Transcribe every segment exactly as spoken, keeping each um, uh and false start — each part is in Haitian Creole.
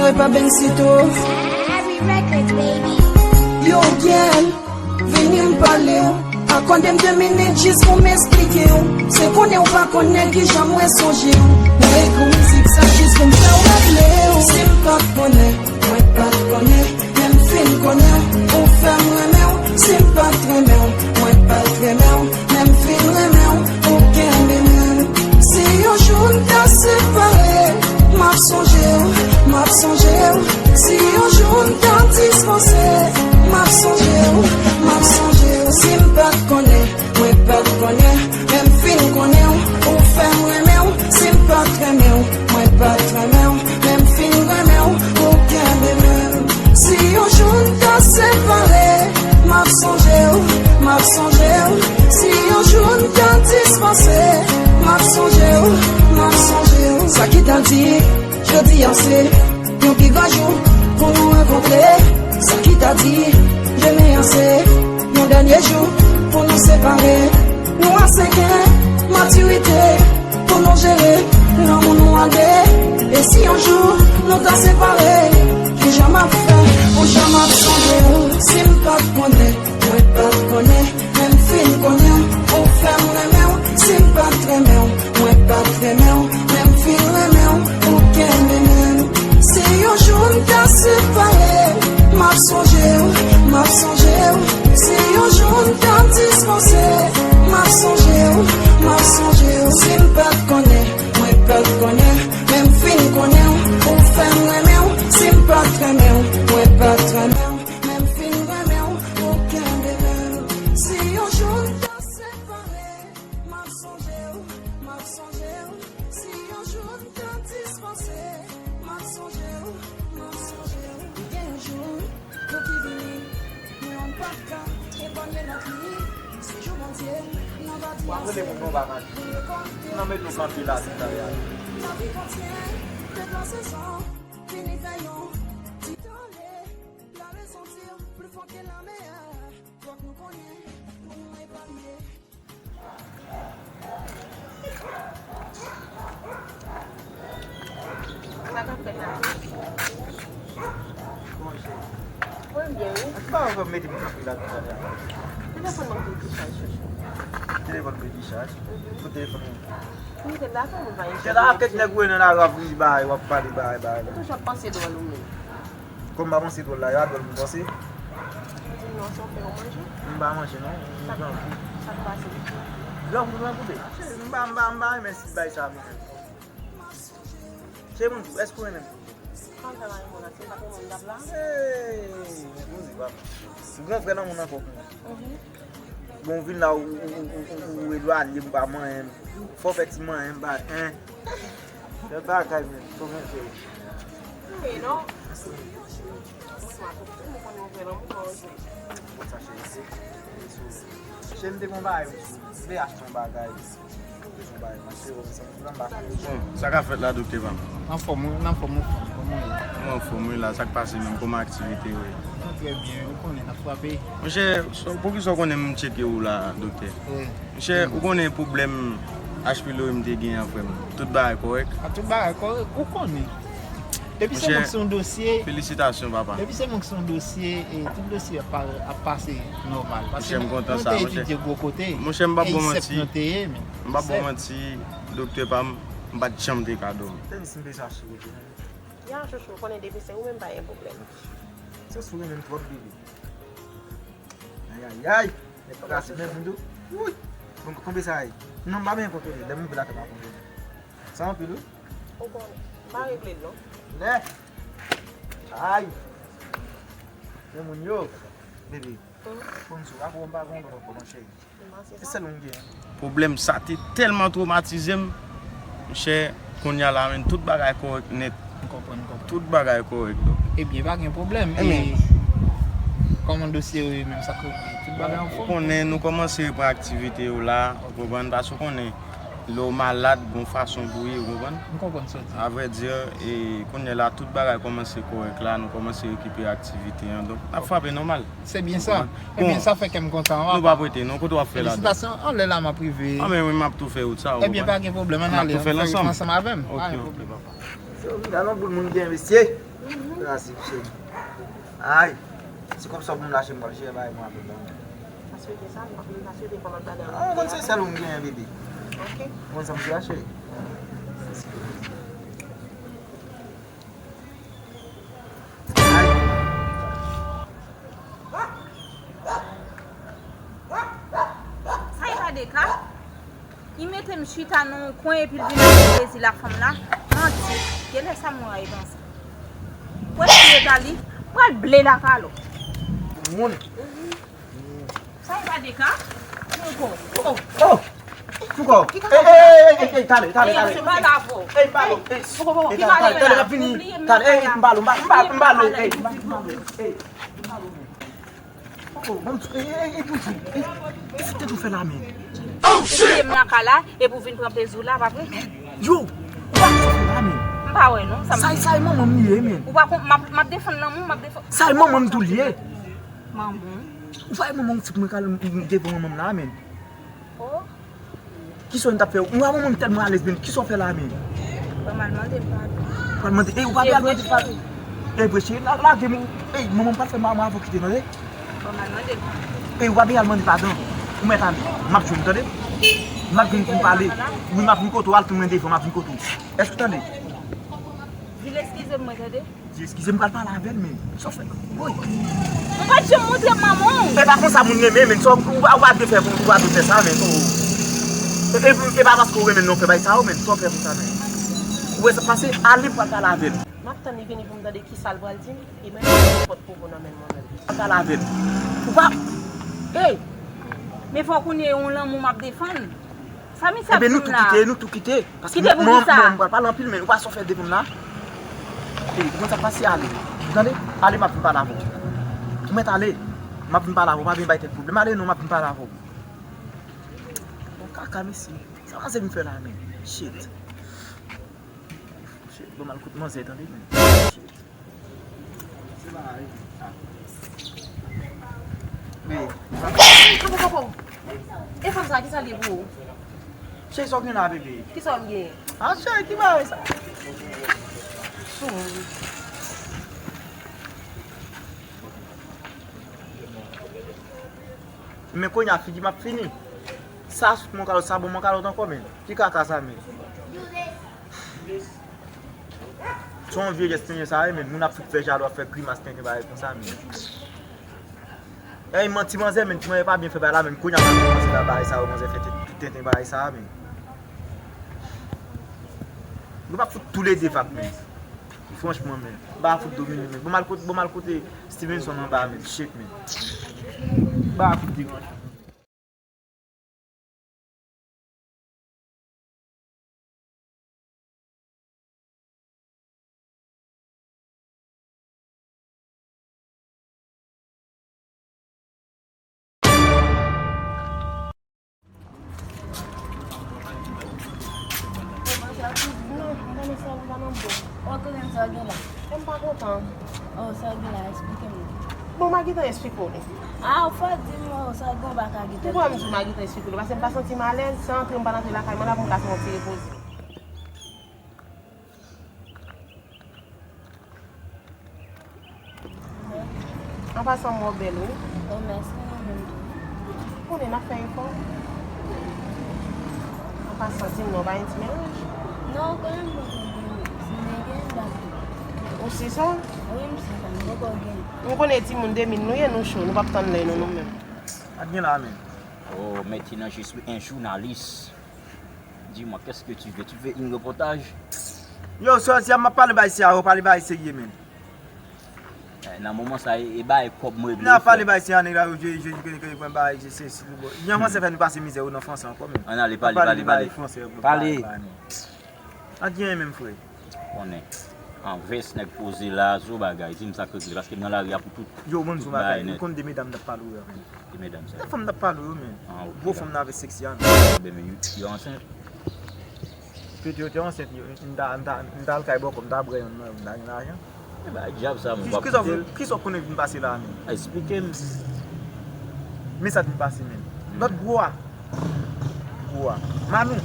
Epa Benxito. Yo, gyèl, vini m pale w. Akòde m de minit jis pou m esplike w. Se konnen w pa konnen kijan mwen sonje w. Mwen ekri mizik sa jis pou m fè w raple w. Si m pa t konnen, mwen pa t konnen. Men m fin konnen, ou fè m renmen w. Si m pa t renmen w, mwen pa t renmen w. Men m fin renmen w, ou kenbe men m. Si yon jou n ta separe, m ap sonje w, m ap sonje w. Si yon jou n ta dispanse, m ap sonje w, m ap sonje w. Si m pa t konnen, mwen pa t konnen. Men m fin konnen w, ou fè m renmen w. Si m pa t renmen w, mwen pa t renmen w. Men m fin renmen w, ou kenbe men m. Si yon jou n ta separe, m ap sonje w, m ap sonje w. Si yon jou n ta dispanse, m ap sonje w, m ap sonje w. Sa ki ta di, jodi a se yon pi gran jou pou nou rankontre. Sa ki ta di, demen an se yon dènye jou pou nou separe. Nou ase gen matirite pou nou jere lanmou nou a de. E si yon jou nou ta separe, kijan m ap fè pou janm ap sonje w? Si m pa t konnen, mwen pa t konnen, men m fin konnen w, ou fè m renmen w. Si m pa t renmen w, mwen pa t renmen w, men m fin renmen w, ou kenbe men m. Si yon jou n ta separe, m ap sonje w, m ap sonje w. Si yon jou n ta dispanse, m ap sonje w, m ap sonje w. Si m pa t konnen, mwen pa t konnen, men m fin konnen w, ou fè m renmen w. Si m pa t renmen w, mwen pa t renmen w, men m fin renmen w, ou kenbe men m. Si yon jou n ta separe, m ap sonje w, m ap sonje w. Si yon jou n ta dispanse, m ap sonje w, m ap sonje w. Gen yon jou pou ki vini, men yon pa ka epanye lòt li. Se jou Bondye nan pati a se pou yo konte. Nan met nou kanpe la, ti tayal. Lavi kontyen, deplase san fini fè yon ti tande. La raison tire plus fort que la mer. Fòk nou konnen pou nou epanye. Sa k ap fèt la? Kòman w ye? Mwen byen, wi. Ak pa w mete m kanpe la toutalè a? Telefòn mwen te dichaj, chouchou. Telefòn te dichaj? Mhm. Kote telefòn mwen? Li te la, kòman pa ye? Te la, kèk nèg wè nan lari ap ri bagay, w ap pale bagay, bagay la. Ou toujou ap panse dwòl ou menm. Kòm m pa panse dwòl la, e pa dwòl m panse. Ou di m non, se yon fè yon manje? M pa manje non, m janti. Sa k pase? Lè w koute, m pa, m pa, m pa renmen si bay sa mwen. Cheri, mwen, èske w renmen m? Kòman fè mari mwen la, si m pa t renmen m t ap la? Hey, mwen poze, papa. Ou gen yon frè nan moun ankò pou mwen. Mhm. Bon, w vin la, ou, ou elwanye m pa manyen m. Fò w fè ti manyen m, pa, en. Fè bagay, men. Fò mwen fè. Wi, non. Mwen, mwen, mwen konnen w fè lanmou, mwen, wi. Bon, sa, cheri, se, se, cheri, m te gon bagay, m te achte yon bagay. M te gon bagay, m achte yon bagay, m pa fè. Bon, sa k ap fèt la, doktè pa m? Anfòm, wi, anfòm, anfòm, kòman w ye? Mwen anfòm, wi, la, sa k pase menm, kòman aktivite yo ye? Nou trè byen, ou konnen, n ap frape. Monchè, so, poukisa w konnen m tcheke w la, doktè? Wi. Monchè, ou konnen pwoblèm H. pylori m te genyen an, frè m? Tout bagay kòrèk? A, tout bagay kòrèk, ou konnen. Depi se mwen ki sou yon dosye. Felisitasyon, papa. Depi se mwen ki sou yon dosye, e tout dosye ap pa-, ap pase nòmal. Paske nou te etidye gwo kote. Monchè, m p ap ba w manti. M p ap ba w manti, doktè pa m, m pa t janm te ka dòmi. Tèl si m bezwen achte kote. Ya, chouchou, ou konnen depi se ou menm pa gen pwoblèm. Se sou ou menm twòp, bebe. Ayayay! Nèg krasi men vin tou. Wouy! Bon, konbe sa ye? Non, m pa byen kontwole. Lè m ouvri lakay m ap kontwole. Sa anpil, wi. Ou konnen. M pa regle l, non. Lè! Ay! Men moun yo. Bebe. Konn sou, apo m pa gon lòt ankò, monchè. Se sèl ou m gen. Pwoblèm sa te tèlman twomatize m. Monchè, kounye a la, menm tout bagay kòrèk nèt. M konprann, m konprann. Tout bagay kòrèk, donk. Ebyen, pa gen pwoblèm. E kòman dosye yo ye menm, sa k rete? Tout bagay anfòm? Ou konnen, nou kòmanse reprann aktivite yo la, ou konprann, paske ou konnen, lè w malad, gon fason pou ye, ou konprann? M konprann sa w di. Avrèdi, e, kounye a la, tout bagay kòmanse kòrèk la, nou kòmanse rekipere aktivite an, donk, n ap frape nòmal. Se byen sa. Ebyen, sa fè kè m kontan. Nou p ap rete, non, kote w ap fè la? Felisitasyon, anlè la m ap rive. Anben, wi, m ap tou fè wout sa, ou konprann? Ebyen, pa gen pwoblèm, ann ale, ann fè wout ansanm avè m. Ok, ok, papa. Sa w vin la nan boul moun gen, mesye. Kraze, cheri. Ay, se kòb sa w pou m lache m pral cheri bay mwen avè l. Pa swete sa, m pa swete fè lòt bagay. Ah, ou konn se sèl ou m genyen, bebe. Ok. Ou konn sa m di a, cheri? Ay. Sa e pa de ka. Li mete m chita nan yon kwen epi l vin ap plezi la fanm la. Manti. Genlè sa mwen a panse. Wè si yo ta li. Pral ble la kalo. Moun. Sa e pa de ka. Fouco. Oh. Fouco. Ki ka... Ey, ey, ey, ey, ey, tale, tale, tale. Ey, se pa la vo. Ey, m pa lo. Ey, Fouco, bon, ey, ki tale, tale, tale, n ap vini. Tale, ey, m pa lo, m pa, m pa, m pa lo. Ey, m pa, m pa lo. Ey, m pa lo. Oh, bon, ey, ey, ey, Poutine, ey, ey, sa w te dwe fè la, men. Ou kite m nan kay la, epi w vin pran plezi w la, pa vre? Yo, ou pa sa fè la, men. M pa wè, non, sa m... Sa, sa e manman m li ye, men. Ou pa konn, m ap, m ap defann lanmou, m ap defann... Sa e manman m tou li ye. Manman w? Ou pa wè manman m ti pou mwen kal devan manman m la, men. Oh. Kisa w t ap fè? Mwen, manman m tèlman alèz, men kisa w fè la, men? Ban m al mande l padon. Pral mande, ey, ou pa vle al mande l padon. Ey, vre, cheri, la, lage m. Ey, manman m pral fè mal mwen avè w kite, tande? Ban m al mande l padon. Ey, ou pa vle al mande padon. Ou mèt ale. M ap jwenn, tande? M ap vin pou m pale. Wi, m ap vin kote w, al tann mwen devan, m ap vin kote w. Èske w tande? Di l eskize m, mwen, tande? Di eskize m, pral pale avè l, men. Sa w fè? Woy. Ou pa t janm montre m manman w. E pa konsa moun renmen, men. Sa w, ou pa, ou pa dwe fè, ou pa dwe fè sa, men. Oh. E, e, e pa paske w renmen l non w fè bagay sa yo, men. Sa w fè konsa, men. Ou wè sa k pase? Ale, pral pale avè l. M ap tann li vini pou m tande kisa l pral di m, e mwen, m pòt pou nan men mwen menm. Pral pale avè l. Ou pa, ey! Men fò w konnen yon lanmou m ap defann. Sa misye ap di m la? Enben, nou tou kite, nou tou kite. Paske mwen, mwen, mwen pral pale anpil, men ou pa sa w fè devan m la. Ey, ou konn sa k pase, ale. Ou tande? Ale, m ap vin pale avè w. Ou mèt ale. M ap vin pale avè w. Pa vin bay tèt pwoblèm. Ale non, m ap vin pale avè w. Bon, kaka, mesye. Sa w panse m fè la, men? Shit. Shit, bon, m al kote manzè, tande, men. Shit. Wi. Ey, kapo, kapo. E fanm sa, kisa l ye pou ou? Cheri, sa w gen la, bebe? Kisa w gen? Ah, cheri, ki bagay sa? Sou. Men kounye a, figi m ap fini. Sa sot mwen kalòt, sa bon mwen kalòt ankò, men. Ki kaka sa, men? Se yon vye jès tenten sa ye, men. Moun ap fout fè jalou, ap fè grimas tenten bagay konsa, men. Ey, manti manzè, men. Ti manzè pa byen fè bagay la, men. Kounye a, manzè fè bagay sa yo, manzè fè tout tenten bagay sa, men. Nou pa fout toulede vag, men. Franchman, men. M pa fout domine, men. Bon, m al kote, bon, m al kote Stevenson anba, men. Shit, men. M pa fout deranje. Manje a tout blan, m pa nan sèvo, m pa nan bon. Ou konnen sa gen la. E m pa kontan. Oh, sa gen la, eksplike m li. Bon, m a gentan eksplike w li. Ah, ou fò di m, oh, sa gen, ou pa ka gentan. Ou kwè m di w m a gentan eksplike w li, paske m pa santi m alèz, se antre m pa antre lakay mwen la pou m ka fè yon ti repoze. An pasan, m wè w bèl, wi. Oh, mèsi, mwen menm tou. Konnen n ap fè efò. An pasan, di m non, pa gen ti menaj? Non, ou konnen m poko gen, si m te gen, m t ap... Ou si sa? Wi, m si sa, m poko gen. M konnen timoun de mil nou ye, nou cho, nou p ap tann lè nou, nou menm. Sa t gen la, men? Oh, maintenant je suis un journaliste. Dis-moi, qu'est-ce que tu veux? Tu veux une reportage? Yo, sòsyè, m ap pale bay sè a, yo pale bay serye, men. Eh, nan moman sa, e, e bay kòb mwen regle. N ap pale bay sè a, nèg la, yo jwe, jwe, jwe, jwe, jwe, bay, se, se, se, bon. Jan franse fè nou pase mizè yo nan franse ankò, men. Ann ale, pale, pale, pale. Pale. Sa t gen menm, frè. Konnen. An vès, nèg poze la, zo bagay. Di m sa k regle, paske m nan lari a pou tout, tout bagay nèt. Yo, moun zo bagay, ou konn de medam n ap pale yo, men. De medam sa yo. De fanm n ap pale yo, men. Ah, ok. Gwo fanm nan avè seksi a, men. Ben, men, yo, yo ansent. Pete yo te ansent, yo, m ta, m ta, m ta al kay bòkò, m ta bwè yonn nan yo, m ta gen lajan. E bay djab sa, men, w ap kite l. Kisa w konnen k vin pase la a, men? Eksplike m. Men sa k vin pase, men. Lòt gwo a. Gwo a. Manou.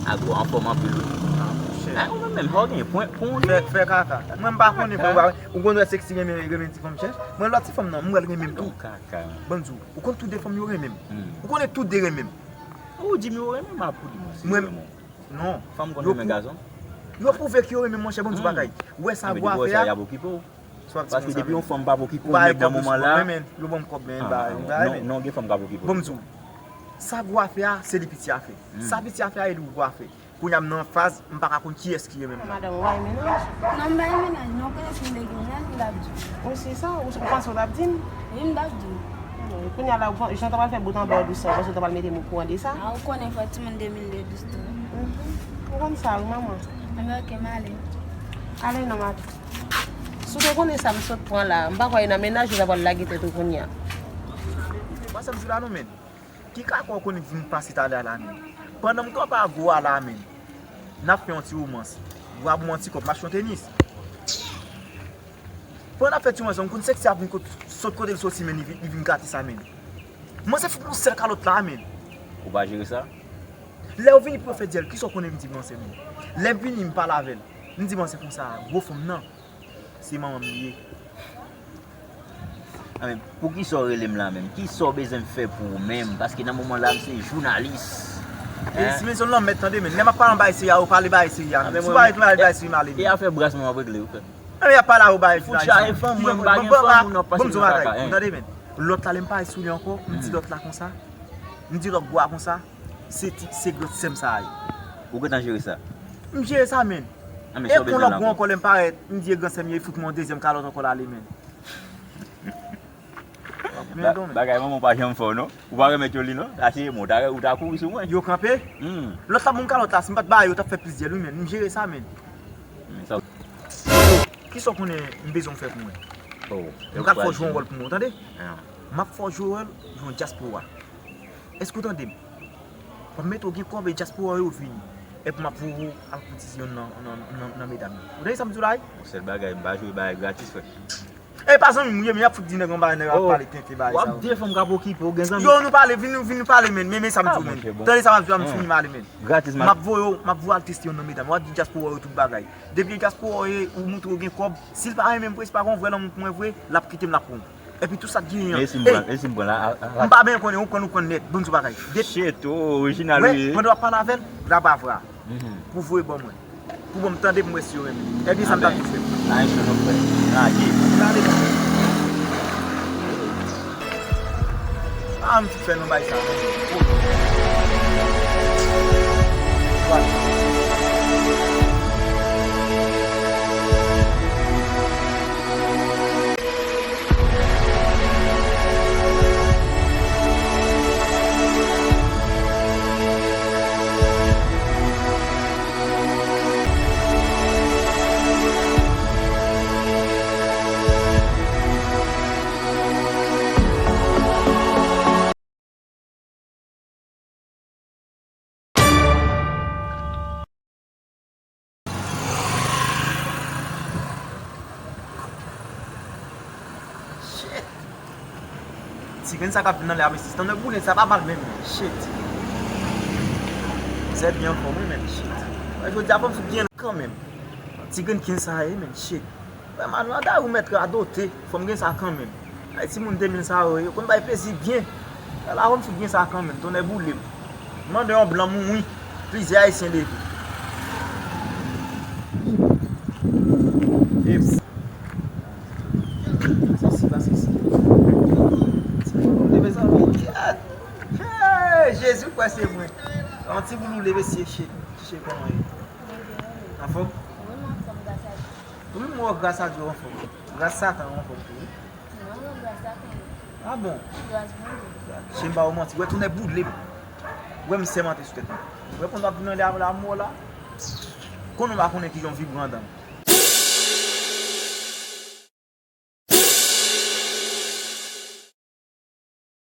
Agwa anfòm anpil wi. Ah, monchè. Ou menm menm, sa w gen pwen pou w fè, fè kaka. Mwen m pa konnen pou ou konn wè seksi renmen, renmen ti fanm chèch. Mwen lòt ti fanm nan, m wè l renmen m tou. Kaka. Ban m di w, ou konn tout de fanm yo renmen m. Ou konnen tout de renmen m. Ou di m yo renmen m, ap ou di mwen si yo renmen w. Non. Fanm konn renmen gason? Yo pwouve ke yo renmen m, monchè, ban m di w bagay. Ou wè sa gwa fè a. Paske depi yon fanm pa pokipe w nèt nan moman la. Yo ban m kòb, men, ba, ba, men. Non, gen fanm ka pokipe w. Bon, m di w, sa gwa fè a, se li piti a fè. Sa piti a fè a, e li gwa fè. Kounye a m nan faz, m pa ka konn kiyès ki renmen m. Madanm, ou bay menaj? Non, m bay menaj, non, konnen si m te gen menaj, m t ap di w. Ou si sa? Ou, ou panse w t ap di m? Wi, m t ap di w. Kounye a la, jan w ta pral fè bout anba w dous sa, ou panse w ta pral mete m okouran de sa? A, ou konnen fò timoun de mil de dous tou. Ou konn sa, wi, manman. Anben, oke, m ale. Ale non, madanm. Si w te konnen sa m sot pran la, m pa kwè nan menaj ou ta pral lage tèt ou kounye a. Pase m sou la non, men. Ki kaka w konnen vin pase talè a la, men? Pandan m kanpe a gwo a la, men, n ap fè yon ti womans. Ou ap ban m yon ti kòb, m ap jwe tenis. Pandan n ap fè ti womans, m konn seksi ap vin kot, sot kote l soti, men, li vin, li vin gate sa, men. Manzè fout m yon sèl kalòt la, men. Ou pa jere sa? Lè yo vini pou yo fè dyèl, kisa w konnen m di manzè, men? Lè m vini, m pale avè l. M di manzè konsa, gwo fanm nan, se manman m li ye. A, men, poukisa w rele m la menm? Kisa w bezwen m fè pou ou menm? Paske nan moman la, m se jounalis. E si men se yon lanmèd, tande, men. Lè m ap pale yon bagay serye a, ou pale bagay serye a, men. Si w pa ret, m pale bagay serye, m ale, men. E afè bras mwen w ap regle, ou fè. Anben, y ap pale a ou bagay. Fout chaje fanm, mwen m pa gen fanm, ou nan pase m kaka, en. Tande, men. Lòt la, lè m pale sou li ankò, m di lòt la konsa. M di lòt gwa konsa. Se ti, se gran sè m sa a ye. Ou gentan jere sa? M jere sa, men. E kon lòt gwa ankò, lè m parèt, m di e gran sè m ye, li fout mwen yon dezyèm kalòt ankò l ale, men. Bagay manman w pa janm fè w, non. Ou pa remèt yo li, non. Sa se mwen, ou ta, ou ta kouri sou mwen. Yo kanpe. Lòt la, moun kalòt la, si m pa t ba yo, yo t ap fè plis dyèl, wi, men. M jere sa, men. Kisa w konnen m bezwen w fè pou mwen? M ka fè w jwe yon wòl pou mwen, ou tande? M ap fè w jwe wòl, jwe yon dyaspora. Èske w tande m? M ap mete w gen kòb e dyaspora yo vini. Epi m ap voye w al koutize yonn nan, nan, nan, nan medam yo. Ou tande sa m di w la, wi? Yon sèl bagay, m pa jwe bagay gratis, frè. E pa zanmi m ou ye, men y ap fout di nèg anba, nèg ap pale tenten bagay sa yo. W ap de fanm k ap okipe w, gen zanmi. Yo, nou pale, vin, vin nou pale, men, men, men sa m di w, men. Tande sa m ap di w a, m fini m ale, men. Gratis, m ap voye w, m ap voye w al teste yonn nan medam. W ap di dyaspora yo tout bagay. Depi e dyaspora w ye, ou montre w gen kòb, si l pa renmen m vre, si pa gen yon vrè lanmou pou mwen vre, l ap kite m, l ap pran w. Epi tout sa k genyen an. E si m pran, e si m pran la, a, a, m pa byen konnen, ou pran, ou pran nèt, ban m di w bagay. Shit, ou orijinal wi. Pandan w ap pale avè l, grab avè a. Pou voye ban mwen. Pou ban m tande pou m wè si yo renmen. Ebyen sa m t ap di frè m. Anben, aksyon non frè. Lage. Gade. Ah, m fout fè non bay sa. Shit. Ti grenn sa k ap vin nan lè a, mesye, tann boulèt sa pa mal menm, men. Shit. Zèt byen anfòm wi, men. Shit. Jodi a fò m fout byen kanmenm. Ti grenn kenz sa ye, men. Shit. Frè m, nou antre ou mèt radote, fò m gen sa kanmenm. Ay, timoun de mil sa yo, yo konn bay plezi byen. Ala fò m fout gen sa kanmenm, tonnè boule m. Mande yon blan mouri, plizyè Ayisyen leve. Eps. Pase isi, pase isi. Timoun leve sa, mwen kèt. Hey, Jezi kwè se mwen. Yon ti boul ou leve, se shit. Shit, kòman ye? Anfòm? Wi, m anfòm, gras a Dye. Wi, m wè w, gras a Dye, w anfòm. Gras Satan, w anfòm tou, wi. Non, non, gras Satan, wi. Ah bon? Gras Bondye. Chen ba w manti. Wè, tonnè boule m. Wè, m sèmante sou tèt mwen. Wè, pandan w ap vin anlè a la mò la, konnen w pa konnen ki jan w vibre anndan m.